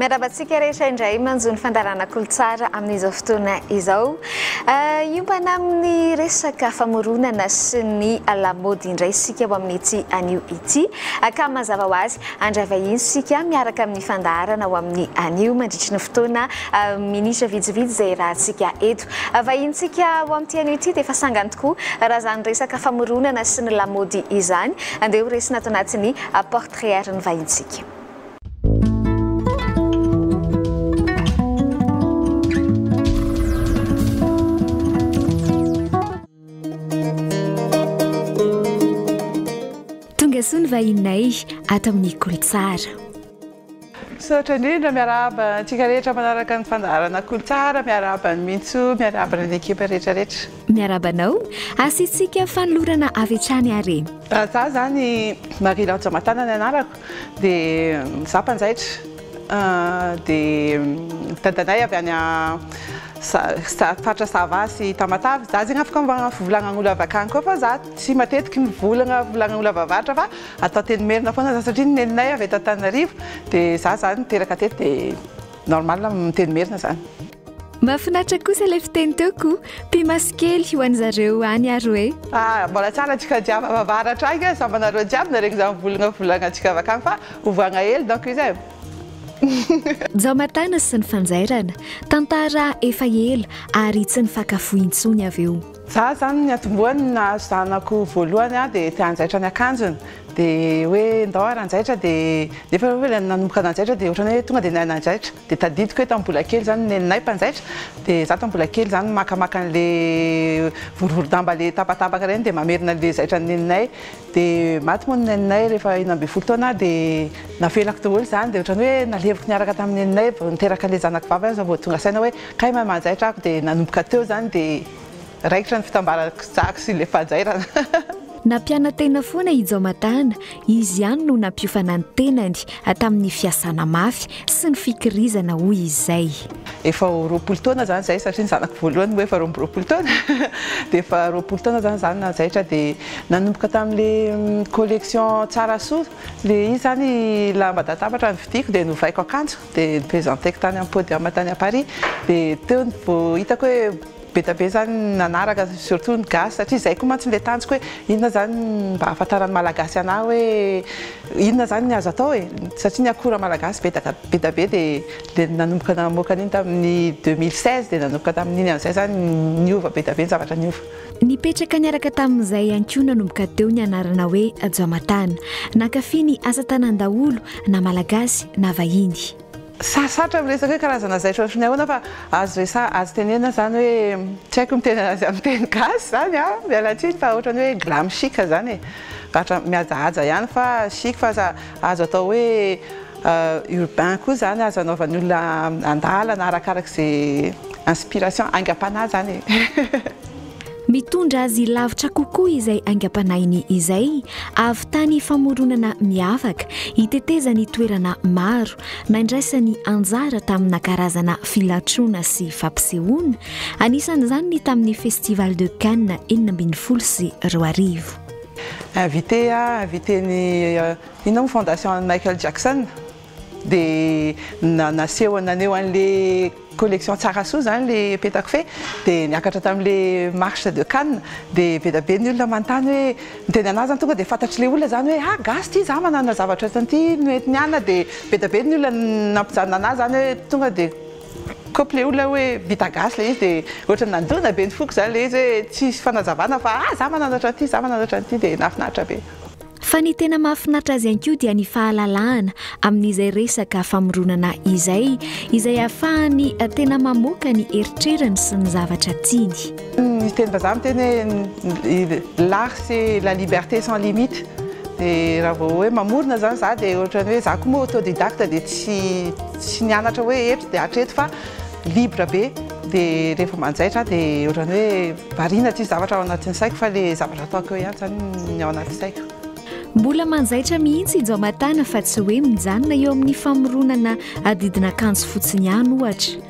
Miarahaba antsika rehetra indray manjo ny fandaharana Kolotsara amin'izao fotoana izao. Hiompana amin'ny resaka famoronana sy ny lamaody indray isika ho amin'ity anio ity. Ka mazava ho azy, handray vahiny isika miaraka amin'ny fandaharana ho amin'ny anio mandritry ny fotoana minitra vitsivitsy izay iarahantsika eto. Vahinintsika ho amin'ity anio ity dia efa sangany tokoa raha izany resaka famoronana sy ny lamaody izany. Andeha ho resina ato anatin'ny portrait-ny vahintsika. Tonga soa ny vahininay ato amin'ny Kolotsara. Misaotra indrindra, miarahaba antsika rehetra manaraka ny fandaharana Kolotsara, miarahaba an'i Mintso, miarahaba ny ekipa rehetra rehetra. Miarahaba anao, asiantsika fanolorana avy hatrany ary e. Za zany Marie Laure Jamatana ny anarako. Dia za mpanjaitra dia dadanay avy any faritra Sava sy Tamatave, za zegny afaka mivolagnan'olo avy akagny koa fa za tsy matetiky mivolagna volagnan'olo avy avaratra fa atao teny merina foagna za satria ny neninay avy eto Antananarivo dia za zany niteraka teto dia normal miteny merina zany. Mahafinaritra kosa ilay fiteny teo ko! Pimaso kely ho an'zareo any ary hoe. Ah mbola tsara antsika jiaby avy avaratra agny e, samby anareo jiaby naregny za mivolagna volagna antsika avy akagny fa ovoagna hely donc izy e. Jaomatana sy ny fanjairana, tantara efa ela ary tsy nifankafohy intsony avy eo. Za zany ny atombohany nahazo zanako voalohany aho dia te hanjaitra ny akanjony dia hoe ndao ary hanjaitra dia nefa hoe nanomboka nanjaitra dia ohatran'ny hoe tonga dia nahay nanjaitra. Dia tadidiko hoe tamin'ny mbola kely izany neninay mpanjaitra, dia izaho tamin'ny mbola kely izany makamaka an'ilay vorovoron-damba ilay tapatapaka ireny dia mamerina an'ilay zaitran'ny neninay. Dia maty moa ny neninay rehefa 16 taona aho dia navelako daholo izany dia ohatran'ny hoe naleviko niaraka tamin'ny neninay vao niteraka an'ilay zanako vavy aho izao vao tonga saina hoe kay mahay manjaitra aho dia nanomboka teo izany dia raikitra ny fitambarako zako sy ilay fanjairana. Nampiana-tena foana i Jaomatana, izy ihany no nampiofana ny tenany tamin'ny fiasana mafy sy ny fikirizana hoy izy izay. Efa ho 20 taona izany izay satria ny zanako voalohany moa efa 22 taona dia efa 20 taona izany izaho nanjaitra dia nanomboka tamin'ilay collection Tsarasoa ilay izy izany lamba databatra novidiako dia novaiko akanjo dia ni-presenter-ko tany amin'ny podium tany à Paris dia teo vao hitako hoe Be da be zany nanaraka surtout ny gasy satria zay koa mantsy le tanjoko hoe inona zany mba ahafantaran'ny malagasy anah hoe inona zany ny azo atao e satria ny akora malagasy be da be da be de le nanomboka namoaka an'iny tamin'ny 2016 de nanomboka tamin'iny amin'izay zany niova be da be ny zavatra niova. Nipetraka niaraka tamin'izay ihany koa nanomboka teo ny anarana hoe Jaomatana. Nankafy ny asa tanan-daholo na malagasy na vahiny. Sarotra miresaka hoe karazana zaitra ohatran'ny ahoana fa azo resa azo tenenina zany hoe tsy haiko miteny anazy amin'ny teny gasy zany an, miala tsiny fa ohatran'ny hoe glam chic zany e, ohatra mihajahaja ihany fa chic fa aza azo atao hoe urbain koa zany azo anaovan'ny olona an-dalana arakarak'izay inspiration aingam-panahy zany e. Mitondra azy lavitra kokoa izay aingam-panahiny izay, avy tany famoronana miavaka, hitetezany toerana maro, nandraisany anjara tamina karazana filatroana sy fampisehoana, anisan'izany ny tamin'ny Festival de Cannes 2016. Invité aho, invité ny inona moa fondation an'i Michael Jackson dia naseho naneho an'ilay collection Tsarasoa izany ilay petakofehy dia niakatra tamin'ilay marche de Cannes dia be dia be ny olona manontany hoe miteny an'ahy izany tonga dia fantatr'ilay olona izany hoe ah gasy ity za manana zavatra ohatran'ity noentiny any dia be dia be ny olona nampijanona an'ahy izany hoe tonga dia kopy ilay olona hoe vita gasy ilay izy dia ohatran'ny nandona be ny foko izany ilay izy hoe tsisy fanazavana fa ah za manana ohatran'ity za manana ohatran'ity dia nahafinaritra be. Fa ny tena mahafinaritra azy ihany koa dia ny fahalalahana amin'izay resaka famoronana izay, izay ahafahany tena mamoaka ny eritreriny sy ny zavatra tiany. Ny teny vazaha miteny hoe l'art c'est la liberté sans limite dia raha vao hoe mamorona izany za dia ohatran'ny hoe za koa moa autodidacte dia tsy tsy nianatra hoe eto dia hatreto fa libre be dia rehefa manjaitra aho dia ohatran'ny hoe variana tsisy zavatra ao anatin'ny saiko fa ilay zavatra ataoko eo ihany izany ny ao anaty saiko. Mbola manjaitra mihitsy i Jaomatana fa tsy hoe mijanona eo amin'ny famoronana adidin'akanjo fotsiny ihany ohatra.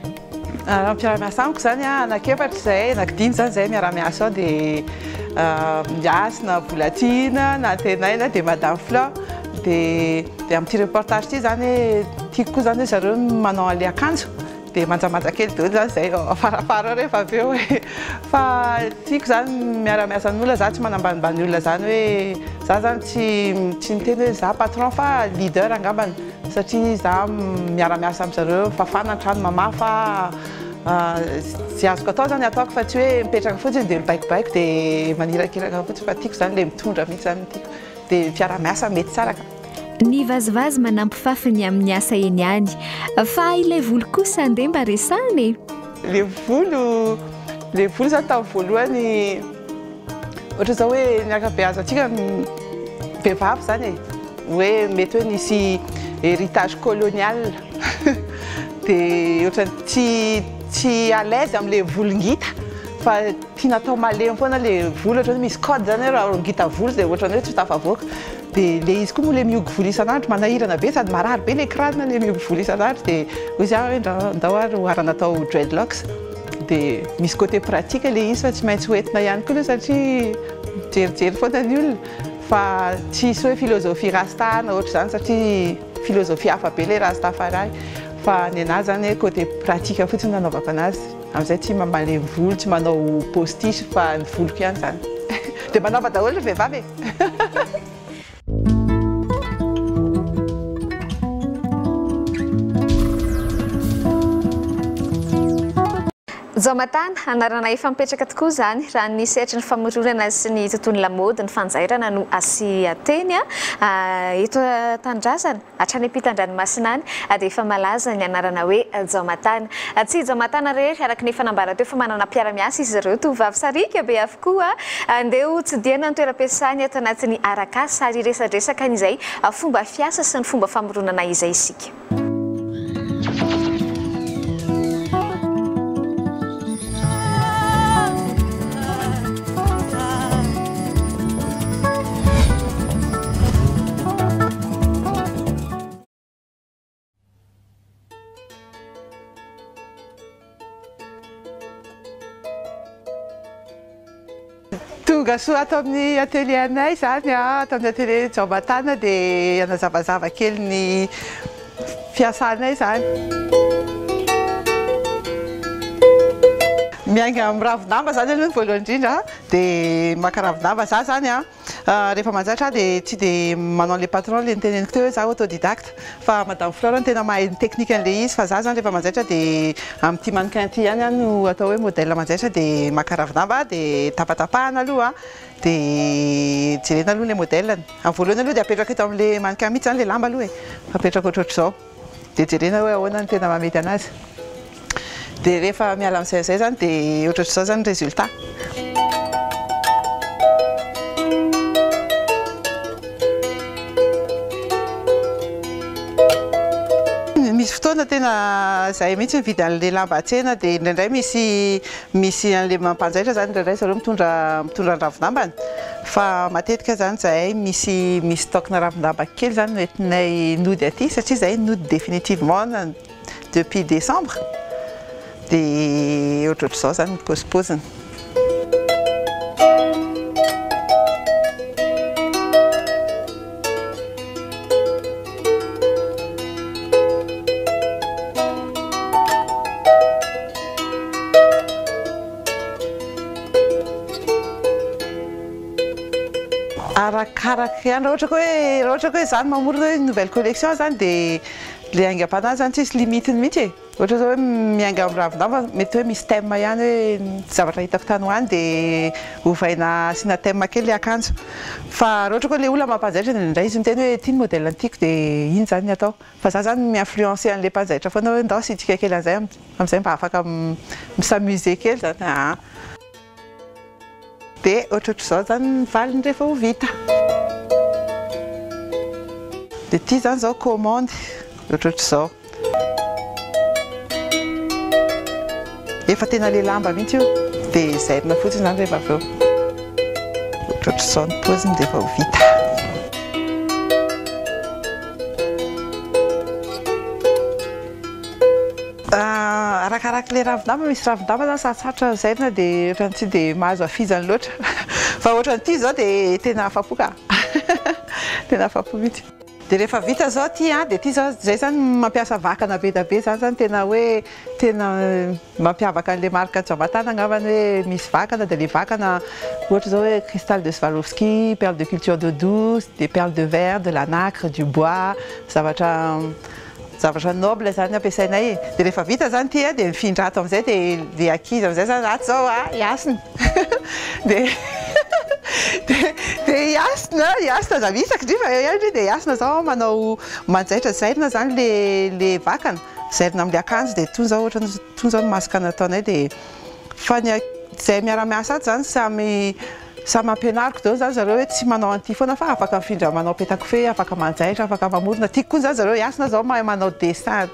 Raha mpiara-miasa amiko izany anankiefatra izahay, anankidimy izany izahay miara-miasa ao dia Hasina, Volatiana, Nantenaina dia Madame Fleur dia dia amin'ity reportage ity izany hoe. Tiako koa zany hoe zareo manao an'le akanjo dia manjamanja kely daholo zany zay ao afarafara ao rehefa avy eo e. Fa tiako zany miara-miasa amin'olona, za tsy manambanimbany olona zany hoe za zany tsy tsy miteny hoe za patron fa leader angambany satria za miara-miasa amin-jareo, fafana ny trano, mamafa, izay azoko atao zany ataoko fa tsy hoe mipetraka fotsiny dia mibaikobaiko dia manirakiraka fotsiny fa tiako zany le mitondra mihitsy zany no tiako dia fiaraha-miasa mety tsara ka. Ny vazivazy manampy fafiny amin'ny asa eny ihany. Fa ilay volo kosa andeha mba resahana e! Le volo, le volo zany tamin'ny voalohany ohatra zao hoe ny ankabeazantsika vehivavy zany e, hoe mety hoe nisy héritage colonial dia ohatran'ny tsy tsy à l'aise amin'le volo ngita fa tiana atao malemy foana le volo, ohatran'ny hoe misy code zany hoe raha ngita volo dia ohatran'ny hoe tsy ho tafavoaka. Dia le izy koa moa le mihogo volo isan'andro manahirana be sady marary be le crâne le mihogo volo isan'andro dia hoy izy hoe ndao ary oharana atao dreadlocks dia misy côté pratique le izy fa tsy maintsy hoentina ihany koa aloha satria mijerijery foana ny olona fa tsisy hoe philosophie rasta na ohatr'izany satria philosophie hafa be le rastafari fa ny anahy zany hoe côté pratique fotsiny no nanaovako anazy amin'izay tsy mamalemy volo tsy manao postiche fa ny voloko ihany zany dia manaova daholo ry vehivavy e. Jaomatana, anarana efa mipetraka tokoa izany raha ny sehatry ny famoronana sy ny tontolon'ny lamaody, ny fanjairana no asian-teny eto an-tanindrazana. Hatrany ampitan-dranomasina any dia efa malaza ny anarana hoe Jaomatana. Tsy i Jaomatana irery, araka ny efa nambara teo fa manana mpiara-miasa izy ireo, tovovavy sariaka be avokoa. Andeha ho tsidihana ny toeram-piasany ato anatin'ny arak'asa ary hiresadresaka an'izay fomba fiasa sy ny fomba famoronana izay isika. Tonga soa ato amin'ny atelier anay izany a, ato amin'ny atelier Jaomatana dia hanazavazava kely ny fiasanay izany. Miainga amin'ny ravin-damba izany aloha ny voalohany indrindra dia maka ravin-damba. Za izany a, rehefa manjaitra aho dia tsy dia manao an'ilay patron ilay noteneniko teo hoe za autodidacte fa madame Fleur no tena mahay ny technique an'ilay izy fa za izany rehefa manjaitra dia amin'ity mannequin ity ihany aho no atao hoe modèle manjaitra dia maka ravin-damba dia tapatapahana aloha dia jerena aloha ilay modèle-ny. Amin'ny voalohany aloha dia apetraka eto amin'ilay mannequin mihitsy izany ilay lamba aloha e, apetraka ohatrohatr'izao dia jerena hoe ahoana no tena mahamety anazy. Dia rehefa miala amin'izay izay izany dia ohatrohatr'izao izany ny résultat. Misy fotoana tena izahay mihitsy mividy an'ilay lamba an-tsena dia indraindray misy misy an'ilay mampanjaitra izany indraindray zareo mitondra mitondra ny ravin-dambany fa matetika izany izahay misy misy stock-na ravin-damba kely izany no entinay nody aty satria izahay nody définitivement Depuis décembre dia ohatrohatr'izao izany ny paozipaoziny. Arakaraka ihany raha ohatra ka hoe raha ohatra ka hoe izaho no mamorona hoe nouvelle collection izany dia Ilay aingam-panahy izany tsisy limite-ny mihitsy e! Ohatra izao hoe miainga amin'ny ravin-damba, mety hoe misy thème ihany hoe ny zavatra hitako tany ho any dia ovaina asiana thème kely ilay akanjo. Fa raha ohatra koa ilay olona mampanjaitra dia indraindray izy miteny hoe ity ny modèle tiako dia iny izany ny atao. Fa za izany mi-influencer an'ilay mpanjaitra foana hoe ndao asiantsika kely an'izay amin'izay mba afaka mi-s'amuser kely izany aa. Dia ohatrohatr'izao izany ny valiny rehefa ho vita. Dia ity izany izao commande ohatrohatr'izao. Efa tena ilay lamba mihitsy io. Dia zairina fotsiny izany rehefa avy eo. Ohatrohatr'izao ny paoziny rehefa ho vita. Arakarak'ilay ravin-damba, misy ravin-damba zany sarotsarotra zairina dia ohatran'ny tsy dia mahazo hafizany loatra fa ohatran'ity izao dia tena afa-po ka! Tena afa-po mihitsy. Dia rehefa vita izao ity an, dia ity izao, izay izany mampiasa vakana be dia be izany izany tena hoe tena mampiavaka an'ilay marque Jamatana angambany hoe misy vakana dia ilay vakana ohatra izao hoe cristal de Swarovski, perle de culture d'eau douce, des perles de verre, de la nacre, du bois, zavatra zavatra noble izany ampiasainay e. Dia rehefa vita izany ity an, dia mifindra ato amin'izay dia ilay ankizy amin'izay izany ato izao an, hiasina. Dia dia dia hiasina, hiasina aza mihisaka ndry fa eo ihany ndry dia hiasina izao manao manjaitra zairina izany ilay ilay vakana, zairina amin'ilay akanjo dia itony izao ohatran'ny itony izao ny masque nataonay dia fa ny izay miara-miasa ato izany samy samy ampianariko daholo izany zareo hoe tsy manao an'ity foana fa afaka mifindra manao peta-kofehy, afaka manjaitra, afaka mamorona, tiako koa izany zareo hiasina izao mahay manao dessin.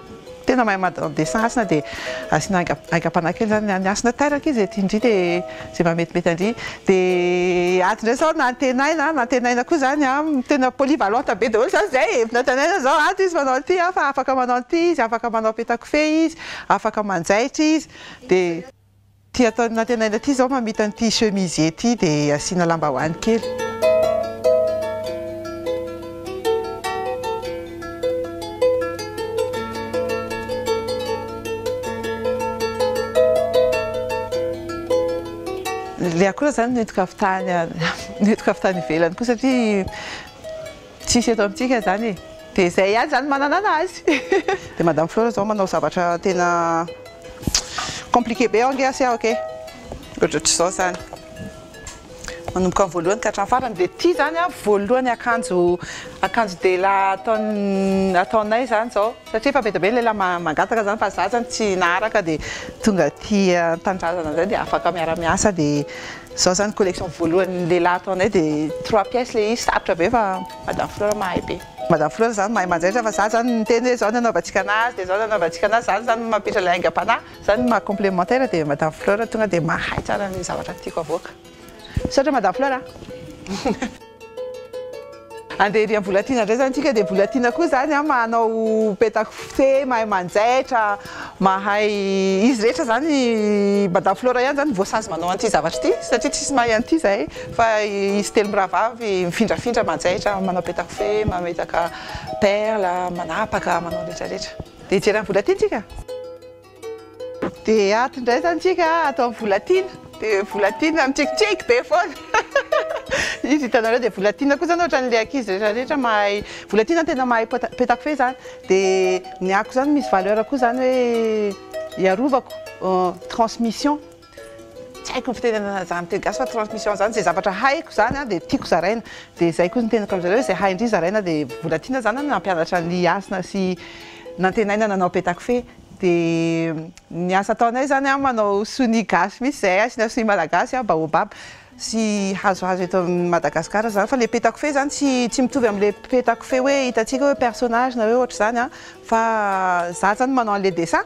Tena mahay manao dessin Hasina dia asiana aingam-panahy kely zany ny Hasina teraka izy e ty ndry dia zay mba metimety an-dry dia ato indray zao nantenaina nantenaina koa zany an tena polyvalente be daholo zany zay e nantenaina zao ato izy manao an'ity an fa afaka manao an'ity izy afaka manao peta-kofehy izy afaka manjaitra izy dia Ty ataon'i Nantenaina ty zao mamita an'ity chemisier ty dia asiana lambahoany kely. Le akora zany nentiko avy tany nentiko avy tany ivelany koa satria tsisy eto amintsika zany e. Dia zay ihany zany manana anazy. Dia Madame Fleur zao manao zavatra tena compliqué be ao ange asia ok. Ohatrohatr'izao zany. Manomboka amin'ny voalohany ka hatramin'ny farany. Dia ity zany an voalohany akanjo akanjo lehilahy ataon ataonay zany zao. Satria efa be dia be ny lehilahy mangataka zany fa za zany tsy naharaka dia tonga aty an-tanindrazana zay dia afaka miara-miasa dia zao zany collection voalohany lehilahy ataonay dia trois pièces le izy sarotra be fa Madame Fleur mahay be. Madame Fleur zany mahay manjaitra fa za zany niteny hoe zao ny anaovantsika anazy dia zao ny anaovantsika anazy, zany zany no mampiditra ilay aingam-panahy, zany no maha complémentaire dia Madame Fleur tonga dia mahay tsara ny zavatra tiako avoaka. Misaotra Madame Fleur a! Andeha ery amin'ny Volatiana indray zany tsika dia Volatiana koa zany a manao petakofehy, mahay manjaitra, mahay izy rehetra zany Madame Fleur ihany zany voasazy manao an'ity zavatra ity satria tsisy mahay an'ity zahay fa izy telo mirahavavy mifindrafindra manjaitra, manao petakofehy, mametaka perle, manapaka, manao rehetra rehetra. Dia hijery an'i Volatiana tsika? Dia ato indray izany tsika ato amin'ny Volatiana. Dia Volatiana mitsikitsiky be foana. Izy hitanareo dia Volatiana koa izany ohatran'ilay ankizy rehetra rehetra mahay. Volatiana tena mahay petakofehy izany. Dia ny ako izany misy valeur koa izany hoe hiarovako transmission. Tsy haiko ny fitenenana an'izany amin'ny teny gasy fa transmission izany izay zavatra haiko izany dia tiako zaraina. Dia izay koa ny teniko amin'izareo hoe izay hain-dry zaraina dia Volatiana izany nampianatra an'i Hasina sy Nantenaina nanao petakofehy. Dia ny asa ataonay izany an, manao sonia gasy mihitsy izahay, asiana sonia malagasy an, baobab sy hazohazo eto Madagasikara izany. Fa ilay petakofehy izany tsy tsy mitovy amin'ilay petakofehy hoe hitantsika hoe personnage na hoe ohatr'izany an, fa za izany manao an'ilay dessin,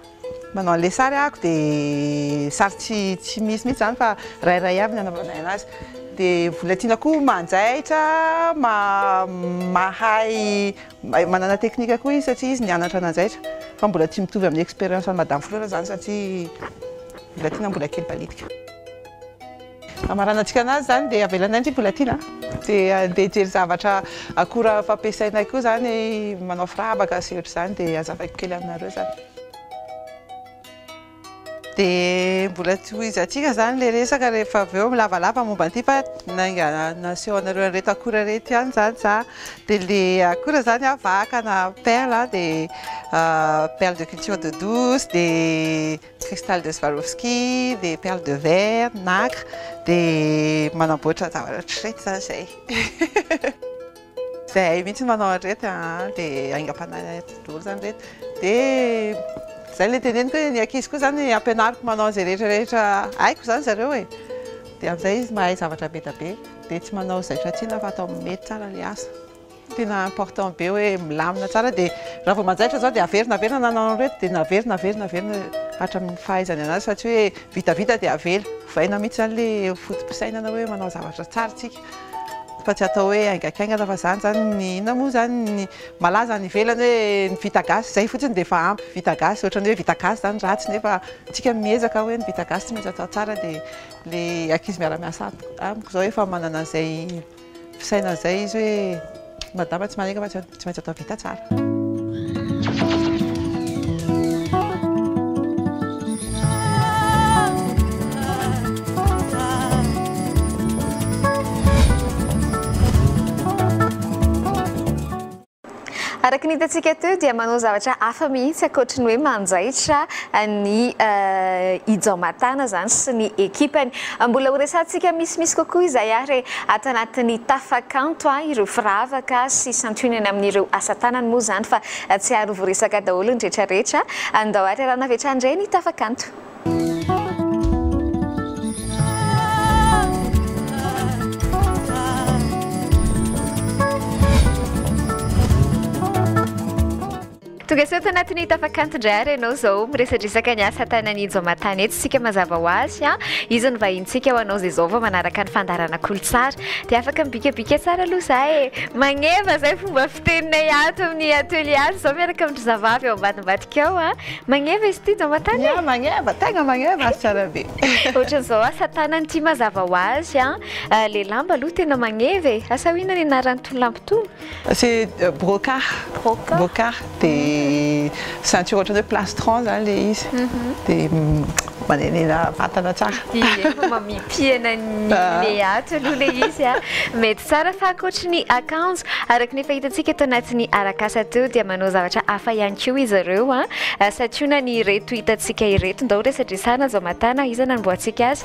manao an'ilay sary ahako dia sary tsy tsy misy mihitsy izany fa rairay avy ny anaovanay anazy. Dia Volatiana koa manjaitra, mahay Manana teknika koa izy satria izy nianatra nanjaitra fa mbola tsy mitovy amin'ny expérience an'i Madame Fleur izany satria Volatiana mbola kely balitika. Hamaranantsika anazy izany dia avelanay ndry Volatiana dia andeha hijery zavatra akora fampiasainay koa izany manao firavaka sy ohatr'izany dia hazavaiko kely aminareo izany. Dia mbola tohizantsika izany ilay resaka rehefa avy eo milavalava momba an'ity fa nainga naseho anareo an'ireto akora ireto ihany izany za. Dia ilay akora izany an, vakana, perle, dia perle de culture d'eau douce, dia cristal de Swarovski, dia perle de verre, nacre, dia manamboatra zavatra ohatr'ireto izany izay. Zahay mihitsy no manao an'ireto an, dia aingam-panahy daholo izany ireto. Dia izay ilay teneniko hoe ny ankizy koa izany ampianariko manao an'izay rehetra rehetra haiko izany zareo e. Dia amin'izay izy mahay zavatra be dia be. Dia tsy manao zaitra tsina fa atao mety tsara ilay asa. Tena important be hoe milamina tsara dia raha vao manjaitra izao dia averina averina nanao an'ireto dia naverina averina averina hatramin'ny fahaizany anazy fa tsy hoe vitavita dia avela. Ovaina mihitsy izany ilay foto-pisainana hoe manao zavatra tsara isika. Fa tsy atao hoe haingankaingana fa zany zany ny inona moa zany ny malaza any ivelany hoe ny vita gasy zay fotsiny dia efa ampy vita gasy ohatran'ny hoe vita gasy zany ratsy nefa tsika miezaka hoe ny vita gasy tsy maintsy atao tsara dia le ankizy miara-miasa amiko zao efa manana an'izay fisainana izay izy hoe. Madama tsy manenga fa tsy maintsy atao vita tsara. Araka ny hitantsika teo dia manao zavatra hafa mihitsy ankoatry ny hoe manjaitra ny Ijaomatana izany sy ny ekipany. Mbola ho resahantsika misimisy kokoa izay ary ato anatin'ny Tafakanto ireo firavaka sy santionany amin'ireo asa tanany moa izany fa tsy ary ho voaresaka daholo ny rehetrarehetra. Andao ary arahana avy hatrany indray ny Tafakanto. Tonga soa ato anatin'ny Tafakanto indray ary ianao izao miresadresaka ny asa tanan'i Jaomatana eto isika mazava ho azy a. Izy no vahinintsika ho anao izay izao vao manaraka ny fandaharana Kolotsara. Dia afaka mibikabika tsara aloha za e. Magneva izay fomba fiteninay ato amin'ny atelier ato izao miaraka amin-dry zavavy ao ambadimbadika ao a. Magneva izy ity Jaomatana e. Ya, magneva, tegna magneva ary tsara be. Ohatran'izao asa tanana ity mazava ho azy a. Le lamba aloha tena magneva e. Asa ho inona ny anaran'itony lamba itony? C'est brocart. Brocart. Brocart dia ceinture ohatran'ny hoe plastron zany ilay izy. Dia manenena vatana tsara. Dia efa mamipihana ny le ato aloha ilay izy a. Mety tsara fa ankoatry ny akanjo, araka ny efa hitantsika tao anatin'ny arak'asa teo dia manao zavatra hafa ihany koa izy ireo a. Santionany ireto hitantsika ireto. Ndao resadresahana Jaomatana, iza nanombohantsika azy?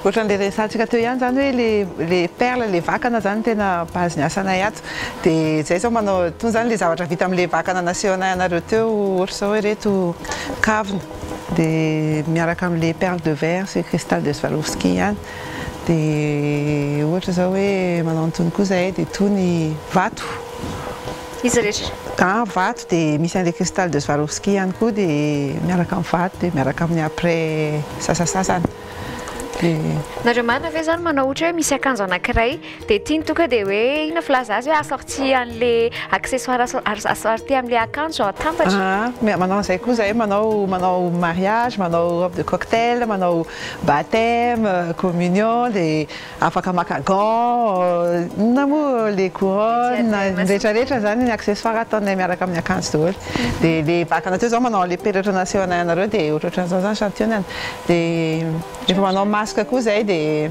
Ohatran'ilay resahantsika teo ihany izany hoe le le perle, le vakana izany tena base ny asanay ato. Dia izay izao manao itony izany ilay zavatra vita amin'ilay vakana nasehonay anareo teo, ohatra izao hoe ireto kavina dia miaraka amin'ilay perle de verre sy cristal de Swarovski ihany. Dia ohatra izao hoe manao an'itony koa izahay dia itony vato. Izy rehetra. Ah, vato dia misy an'ilay cristal de Swarovski ihany koa dia miaraka amin'ny vato dia miaraka amin'ny après sasasasany. Dia. Nareo marina ve zany manao ohatra hoe misy akanjo anankiray dia tiany tonga dia hoe inona filaza azy hoe assorti an'le accessoire assorti amin'le akanjo atambatra? Ah, manao an'izay koa zahay, manao manao mariage, manao robe de cocktail, manao baptême, communion dia afaka maka gants, inona moa les couronnes, ny rehetra rehetra zany ny accessoire ataonay miaraka amin'ny akanjo daholo. Dia le vakana teo zao manao an'le peratra nasehonay anareo dia ohatrohatran'izao zany santionany. Dia rehefa manao masque koa izay dia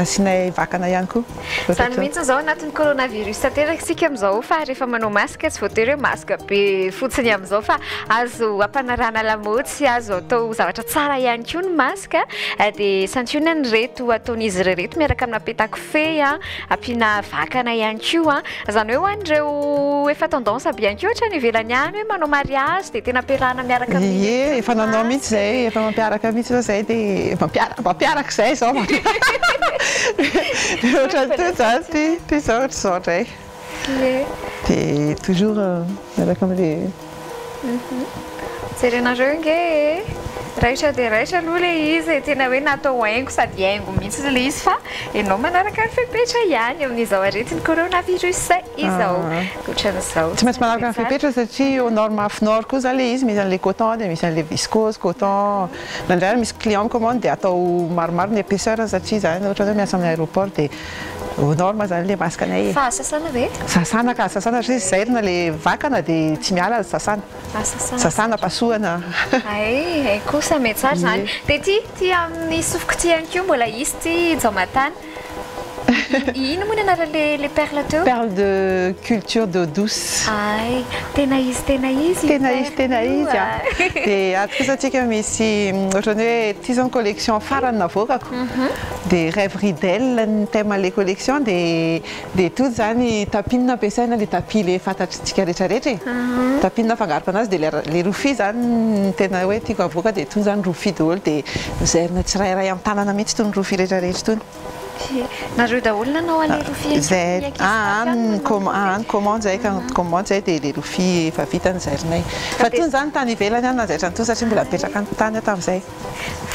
asianay vakana ihany koa. Izany mihitsy izao anatin'ny coronavirus tanteraka isika amin'izao fa rehefa manao masque tsy voatery hoe masque be fotsiny amin'izao fa azo ampanarahana lamaody sy azo atao zavatra tsara ihany koa ny masque dia santionany ireto ataon'izy ireo ireto miaraka amina petakofehy ampiana vakana ihany koa. Izany hoe ho an'ireo efa tendance be ihany koa hatrany ivelany any hoe manao mariage dia tena ampiarahana miaraka amin'ny Ie, efa nanao mihitsy izay, efa mampiaraka mihitsy izao izay dia mampiaraka, mampiaraka izay izao Dia ohatran'ny toy izany ity, ity izao ohatr'izao indray. Ie. Dia toujours miaraka amin'ilay. Jerenareo nge e! Raitra dia raitra aloha ilay izy e! Tena hoe natao haingo sady haingo mihitsy ilay izy fa ianao manaraka ny fepetra ihany amin'izao aretin'ny coronavirus izao. Ohatran'izao. Tsy maintsy manaraka ny fepetra satria aux normes AFNOR koa izany ilay izy, misy an'ilay coton dia misy an'ilay viscose, coton. Indraindray ary misy client mi-commande dia atao maromaro ny épaisseur satria izany ohatra hoe miasa amin'ny aéroport dia aux normes izany ilay masque anay e. Fa sasana ve? Sasana ka, sasana satria zairina ilay vakana dia tsy miala sasana. Sasana, pasohana. Hay, hay kosa mety tsara izany. Dia ity, ity amin'ny sofiko ity ihany koa mbola hisy ity Jaomatana. Ino moa ny anaran'ilay ilay perle teo? Perle de culture d'eau douce. Hay, tena izy tena izy io Tena izy tena izy a. Dia ato kosa tsika misy ohatran'ny hoe ity izao ny collection farany navoakako. Dia rêve ridel ny thème an'ilay collection dia Dia tody izany tapis no nampiasaina, ilay tapis ilay fantatritsika rehetra rehetra e. Tapis no nafangaroko anazy dia ilay rofia izany no tena hoe tiako havoaka dia itony izany rofia daholo dia nozairina tsirairay amin'ny tanana mihitsy itony rofia rehetra rehetra itony. Ie, nareo daholo nanao an'ilay rofia ihany koa ny ankizy Aa ny aa ny commande izay ka, ny commande izay dia ilay rofia efa vita no zairinay. Fa itony izany tany ivelany aho no nanjaitra an'itony satria mbola nipetraka tany aho tamin'izay.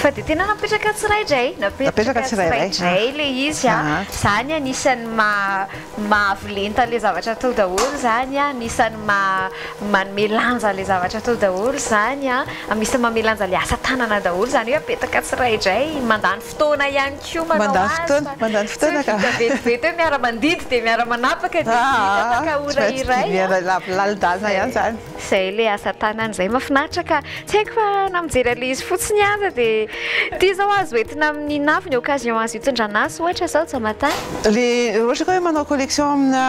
Fa dia tena napetraka tsiraidray, napetraka tsiraidray ilay izy a. Izany anisan'ny maha maha-avo lenta ilay zavatra atao daholo izany a, anisan'ny maha manome lanja ilay zavatra atao daholo izany a, anisan'ny manome lanja ilay asa tanana daholo izany hoe apetaka tsiraidray, mandany fotoana ihany koa manao azy fa tsy hoe vita vetivety hoe miara-mandidy dia miara-manapaka dia vita afaka ora iray a. Lalindalina ihany izany. Izay ilay asa tanana izay mahafinaritra ka. Tsy haiko fa na mijery an'ilay izy fotsiny aza dia ity izao azo entina amin'ny navy ny occasion azo hitondrana azy ohatra izao Jamatà. Le ohatra ka hoe manao collection amina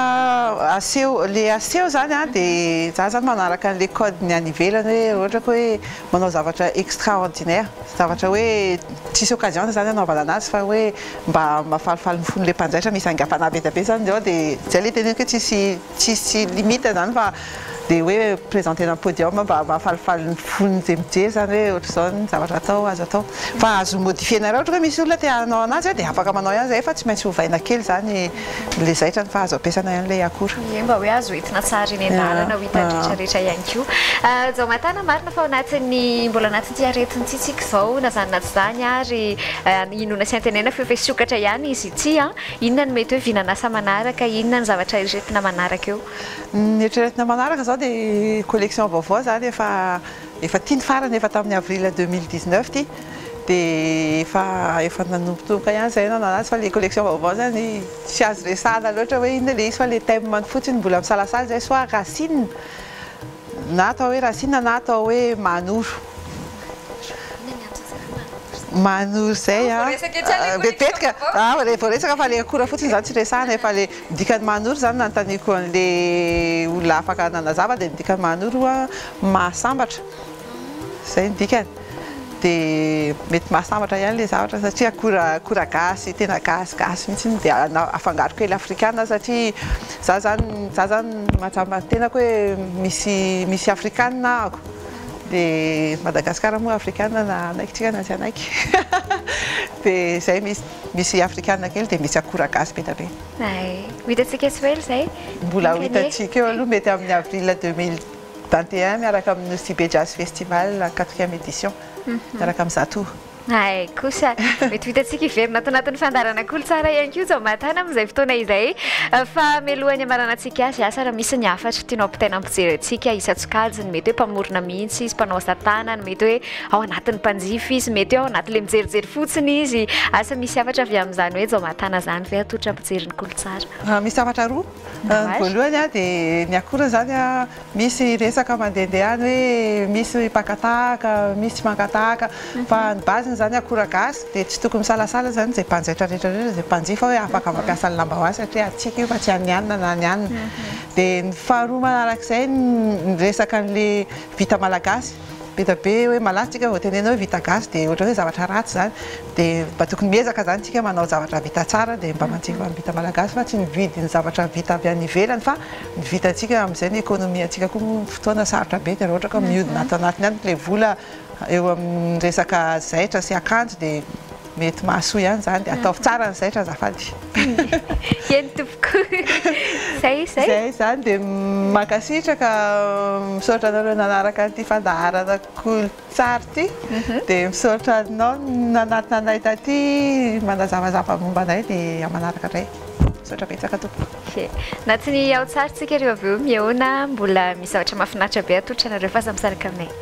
aseho le aseho zany an dia za zany manaraka an'le code ny any ivelany hoe ohatra ka hoe manao zavatra extraordinaire zavatra hoe tsisy occasion zany anaovana anazy fa hoe mba mahafalifaly ny fon'le mpanjaitra misy aingam-panahy be dia be zany ao dia zay le teneniko hoe tsisy Tsisy limite zany fa dia hoe presenter-na podium mba mahafalifaly ny fon'izay mijery zany hoe ohatr'izao ny zavatra atao, azo atao. Fa azo modifier-na raha ohatra hoe misy olona te hanao anazy dia afaka manao ihany zay fa tsy maintsy ovaina kely zany ilay zaitrany fa azo ampiasaina ihany ilay akora. Ie, mba hoe azo entina tsara eny an-dalana ho hitan'ny rehetra rehetra ihany koa. Jaomatana, marina fa ao anatin'ny, mbola anatin'ity aretina ity tsika izao na izany na tsy izany ary inoana sy antenaina fa efa hisokatra ihany izy ity an. Inona no mety hoe vinan'asa manaraka, inona ny zavatra eritreretina manaraka eo? Ny eritreretina manaraka izao dia collection vaovao izany efa efa ity ny farany efa tamin'ny avril 2019 ity dia efa efa nanombotomboka ihany izay nanao anazy fa ilay collection vaovao izany tsy azo resahana loatra hoe inona ilay izy fa ilay thème-ny fotsiny mbola misalasala izay soit racine na atao hoe racine na atao hoe manoro. Manoro izay an. Vetivety ka. Voaresaka fa ilay akora fotsiny izany tsy resahana e, fa ilay dikan'ny manoro izany nanontaniako an'ilay olona afaka nanazava dia ny dikan'ny manoro an mahasambatra. Izay ny dikany. Dia mety mahasambatra ihany ilay zavatra satria akora akora gasy tena gasy gasy mihitsy dia afangaro kely afrikana satria za zany za zany mahatsapa ny tenako hoe misy misy afrikana ahako. Dia Madagascar moa afrikana na hanaiky tsika na tsy hanaiky dia izay misy misy afrikana kely dia misy akora gasy be dia be. Hay, ho hitantsika tsy ho ela izay. Mbola ho hitantsika eo aloha mety amin'ny avril 2021 miaraka amin'ny Nosy Be Jazz Festival quatrième édition miaraka amin'ny Zatoa. Hay kosa, mety ho hitantsika hiverina ato anatin'ny fandaharana Kolotsara ihany koa Jaomatana amin'izay fotoana izay. Fa mialohan'ny hamaranantsika azy, asa raha misy ny hafatra tianao ampitaina amin'ny mpijery antsika isan-tsokajiny, mety hoe mpamorona mihitsy izy, mpanao asa tanana, mety hoe ao anatin'ny mpanjifa izy, mety hoe ao anatin'ilay mijerijery fotsiny izy. Asa misy hafatra avy amin'izany hoe Jaomatana izany ve atolotra mpijery ny Kolotsara? Misy hafatra roa. Ny voalohany dia ny akora izany Misy resaka mandehandeha any hoe misy mpaka tahaka, misy tsy maka tahaka, fa ny base-ny izany akora gasy dia tsy tokony misalasala izany izay mpanjaitra rehetra rehetra, izay mpanjifa hoe afaka mampiasa ny lambahoany satria antsika io fa tsy an'ny anona na ny anona. Dia ny faharoa manarak'izay ny resaka an'ilay vita malagasy, be dia be hoe malaza tsika vao tenenina hoe vita gasy dia ohatran'ny hoe zavatra ratsy izany, dia mba tokony miezaka izany tsika manao zavatra vita tsara dia mba manjifa ny vita malagasy fa tsy mividy ny zavatra vita avy any ivelany fa ny vitantsika amin'izay ny économie antsika koa moa fotoana sarotra be dia raha ohatra ka mihodina ato anatiny any ilay vola eo amin'ny resaka zaitra sy akanjo dia mety mahasoa ihany izany dia ataovy tsara ny zaitra azafady. Eny tompoko. Zay izay. Zay izany dia mankasitraka misaotra anareo nanaraka an'ity fandaharana Kolotsara ity dia misaotra anao nanatona anay taty manazavazava momba anay dia amin'ny manaraka indray. Misaotra betsaka tompoko. Ok. Na tsy ny ao tsara tsika ireo avy eo mihaona mbola misy zavatra mahafinaritra be atolotra anareo fa aza misaraka aminay.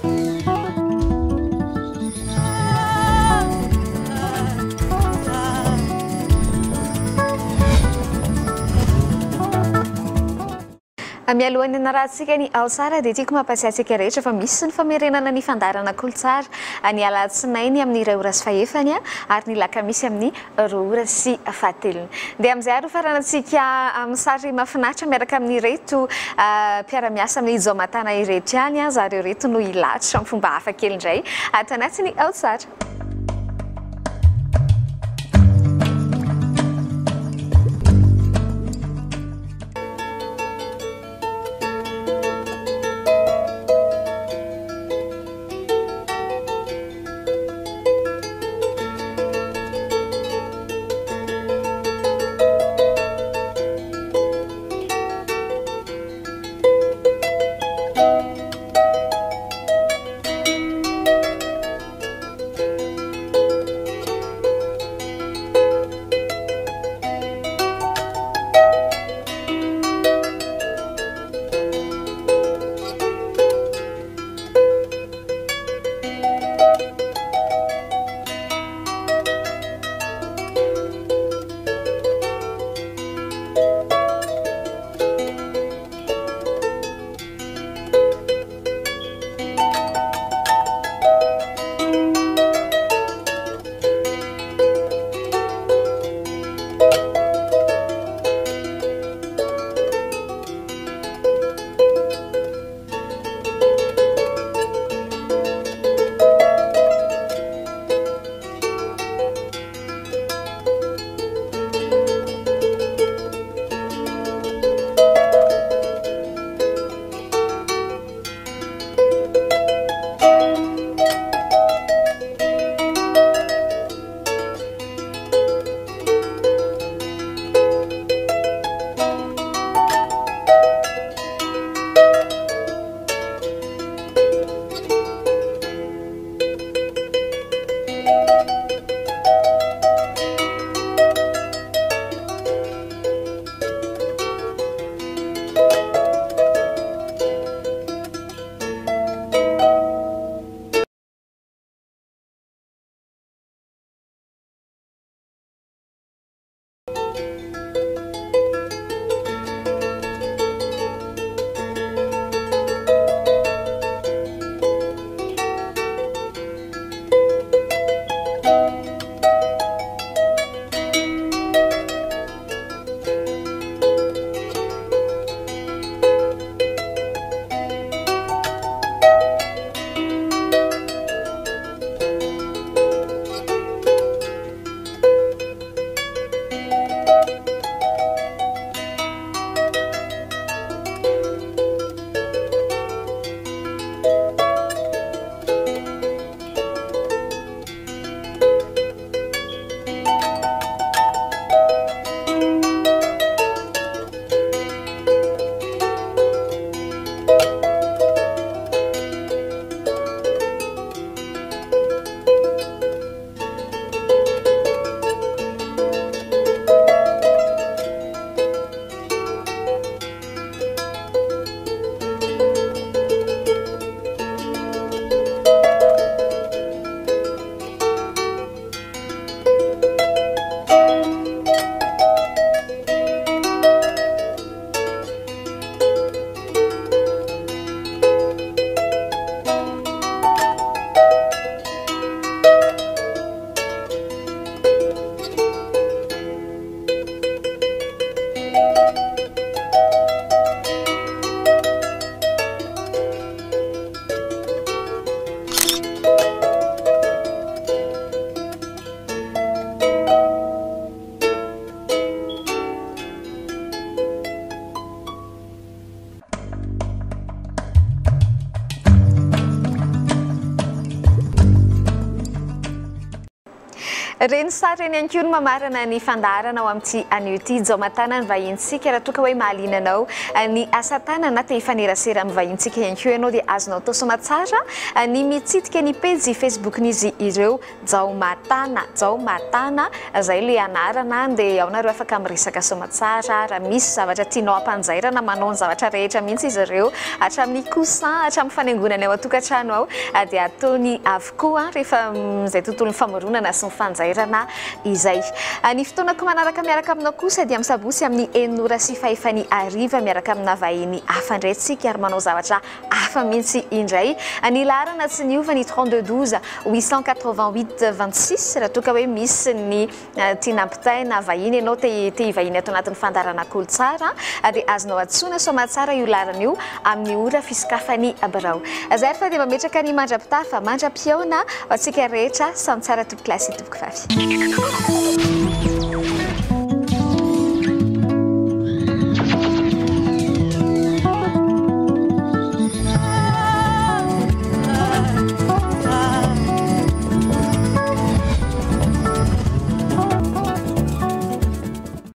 Mialohan'ny hanarahantsika ny Ao Tsara dia tiako mampatsiahy antsika rehetra fa misy ny famerenana ny fandaharana Kolotsara ny alatsinainy amin'ny iray ora sy fahefany ary ny lakamisy amin'ny roa ora sy fahatelony. Dia amin'izay ary ho faranantsika amin'ny sary mahafinaritra miaraka amin'ireto mpiara-miasa amin'ny Jaomatana ireto ihany. Zareo ireto no hilatro amin'ny fomba hafa kely indray ato anatin'ny Ao Tsara. Reny sary reny ihany koa no mamarana ny fandaharana ao amin'ity anio ity. Jaomatana ny vahintsika. Raha toa ka hoe mahaliana anao ny asa tanana na te hifanerasera amin'ny vahintsika ihany koa ianao dia azonao atao soamatsara ny mitsidika ny pejy Facebook-n'izy ireo Jaomatana. Jaomatana, izay ilay anarana dia ao nareo afaka miresaka soamatsara. Raha misy zavatra tianao hampanjairana, manao ny zavatra rehetra mihitsy izy ireo. Hatramin'ny coussin, hatramin'ny fanaingoana ny ao an-tokantrano ao dia ataony avokoa. Koa rehefa izay tontolon'ny famoronana sy ny fanjairana izay. Ny fotoanako manaraka miaraka aminao kosa dia amin'ny sabotsy amin'ny enina ora sy fahefany hariva miaraka amina vahiny hafa indray tsika ary manao zavatra hafa mihitsy indray. Ny laharana tsy niova ny 32 12 888 26 raha toa ka hoe misy ny Tiana ampitaina vahiny ianao te te hivahiny ato anatin'ny fandaharana Kolotsara dia azonao antsoina soamatsara io laharana io amin'ny ora fisokafan'ny birao. Zay ary fa dia mametraka ny mandra-pitafa, mandra-pihaona ho antsika rehetra samy tsara tompokolahy sy tompokovavy.